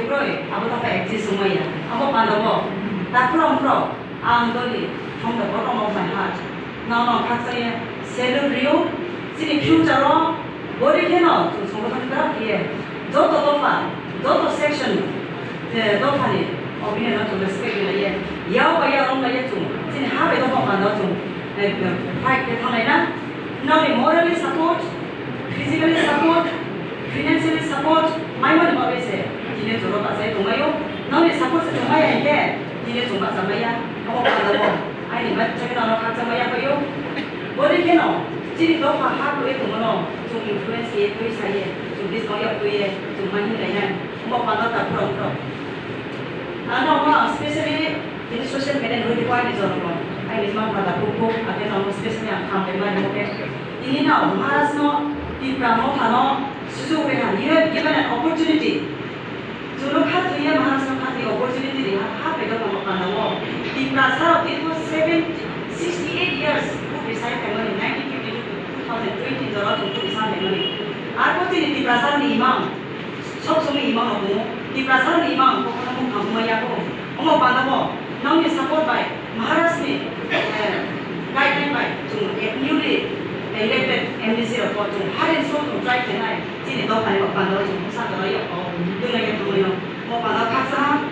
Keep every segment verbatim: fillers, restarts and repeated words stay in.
Kwrwi, abo tongkha exist wngmaya. Abo pandao, takhorok wngkhorok, ang doli, from the bottom of my heart, nono khakchangya salute rio, chini future o body kheno chwng songothon kwrak khe, joto dopha, joto section, je dophani opinion no chwng respect khlaiya, yao bai ya wng laiya chwng, chini ha bai dopha pandao chwng, eh, fight khe thanglaina, noni morally support, physically support, financially support maimani bagwi se tini chwng bachai tongmaio. Noni support se tongmaya hinkhe tini chwng bachamaia. Omo pandao aini bachai nono khakchangmaya phaio. Boni kheno chini dopha ha kwrwi tongmano chwng influence khe twi saye, chwng buskang yag twiye chwng mai hinlainai. Omo pandao takhorok wngkhorok. Ano omo ang specially tini social media ni hoite aini jonomo, aini mama pada kuk kuk, ake nono specially ang khambai mani oke. Tini no Maharaj no Tipra Motha no sujuk reha, you have given an opportunity. Chwngno kha thwiya Maharaj no kha thwi opportunity reha, ha phaida tongma pandao. Tiprasa rok dirgho seven, sixty eight years, kuk bisai phaimani, nineteen fifty two to two thousand twenty jora chwng kuk bisai phaimani. Arpor chini Tiprasa ni imang, sob somoi imang rok tongo. Tiprasa ni imang kokno mung thangma yago. Omo pandao, nongni support bai, Maharaj ni, eh, guideline bai, chwng, eh, newly elected M D C rok bo chwng, harin so chwng try khainai, chini dophani rok pandao chwng, bwsa kwlai rok bo, twnai khe thangwi no. Bo pandao khaksa,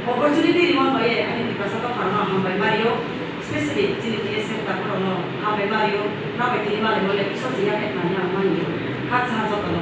opportunity rimon bai, ani Tiprasa dopha rok no hambai mario, specially chini T S F takhorok no hambai mario, nokbai tini malai mole, Isor chini yakhe khnani ang mani, khaksa joto no.